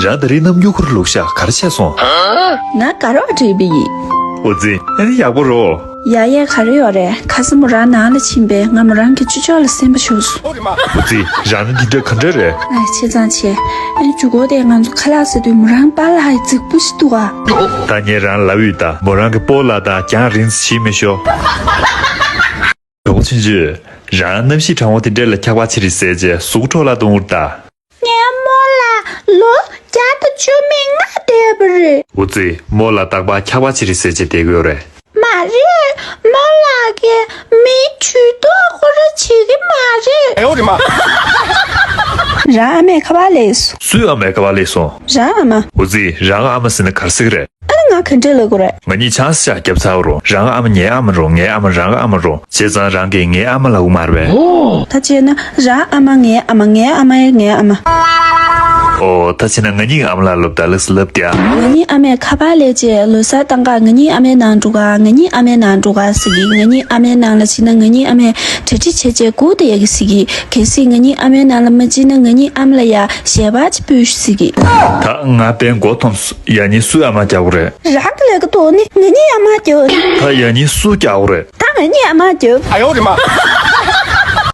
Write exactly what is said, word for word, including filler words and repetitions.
རང་ད་རེས་ནམ་རྒྱུན་ཁུར་ལུག་ཤ་ག་རེ་བྱས་སོང་། ང་དགའ་རོགས་བྲིས་པ་ཡིན། འོ་ཙི། ཨ་ནི་ཡག་པོ་རོ། ཡ་ཡས་ག་རེ་ཡོད་རེད། ཁ་སང་མོ་རང་ནང་ལ་ཕྱིན་པས་ང་མོ་རང་གི་ཅུ་ཅོག་ལ་སེམས་པ་ཤོར་སོང་། འོ་ཙི། རང་ནི་འདི་འདྲ་ག་འདྲ་རེད། ཨ་ཆེ་ཚང་ཆེ། ཨ་ཇུ་གོ་དེ་ང་ཚོ་ཁ་ལག་ཟེར་དུས་མོ་རང་པཱ་ལགས་ཡི་རྫིག་པོ་ཞིག་འདུག་ཨ། ད་ངས་རང་ལབ་ཡོད་ད་མོ་རང་གི་སྤོ་ལགས་དང་རྒྱང་རིང་ཞིག་མི་ཤོར། གྲོགས་པོ་ཆུང་ཆུང་། རང་གནམ་གཤིས་གྲང་བོ་དེ་འདྲ་ལ་འཁྱག་པ་ཆེ་རེད་ཟེར་རྗེས་གཟུགས་འཕྲོ་བརླག་གཏོང་འུར་ད། ངའི་རྨོ་ལགས་ལོ་བརྒྱ་དང་བཅུ་མེད་ལྔ་བསྡད་པ་རེད། འུ་ཙི། རྨོ་ལགས་རྟག་པར་འཁྱག་པ་ཆེ་རེད་ཟེར་བྱས་བསྡད་ཀྱི་ཡོད་རེད། མ་རེད། རྨོ་ལགས་ཀྱིས་མིའི་ཇུས་གཏོགས་ཁོ་རང་བྱེད་ཀྱི་མ་རེད། ཨེ་ཡོ་རེད་མ། རང་ཨ་མས་ཁ་པར་སླེབས་སོང་། སུའི་ཨ་མས་ཁ་པར་སླེབས་སོང་། རང་ཨ་མ། འུ་ཙི། རང་ཨ་མ་ཟེར་ན་ག་རེ་ཟེར་གྱི་རེད། ཨ་ནི་ང་ག་འདྲས་ལབ་དགོས་རེད། ང་གཉིས་ཆང་ས་ཞག་བརྒྱབ་ཚར་རོ། རང་ཨ་མ་ངའི་ཨ་མ་རོ། ངའི་ཨ་མ་རང་ཨ་མ་རོ། བྱས་ཙང་རང་གིས་ངའི་ཨ་མ་ལབ་ཀྱི་མ་རེད་པས། ད་བྱས་ན་རང་ཨ་མ་ངའི་ཨ་མ། ངའི་ཨ་མ་ཡ་ངའི་ཨ་མ། ཨོ་ད་བྱས་ན་ང་གཉིས་ཀྱི་ཨ་མ་ལགས་ལབ་ད་ལགས་སུ་ལབ་དེ་ཨ། ང་གཉིས་ཨ་མས་ཁ་པར་སླེབས་རྗེས་ལོ་གསར་བཏང་ག་ང་གཉིས་ཨ་མའི་ནང་འགྲོ་ག་ང་གཉིས་ཨ་མའི་ནང་འགྲོ་ག་ཟེར་གི། ང་གཉིས་ཨ་མའི་ནང་ལ་ཕྱིན་ན་ང་གཉིས་ཨ་མས་གྲ་སྒྲིག་བྱས་རྗེས་སྒུག་བསྡད་ཡོད་གི་ཟེར་གི། གལ་སྲིད་ང་གཉིས་ཨ་མའི་ནང་ལ་མ་ཕྱིན་ན་ང་གཉིས་ཨ་མ་ལ་ཡ་ཞལ་པར་ཅིག་ཕུལ་ཤོག་ཟེར་གི། ད་ང་དཔེ་མགོ་འཐོམས་སོང་། ཡ་ནི་སུའི་ཨ་མ་རྒྱག་དགོས་རེད། རང་གི་ལས་ཀ་དོ་ནི་ང་གཉིས་ཨ་མ་རྒྱབ། ད་ཡ་ནི་སུ་རྒྱག་དགོས་རེད། ད་ང་གཉིས་ཨ་མ་རྒྱབ། ཨ་ཡོ་རེད་མ།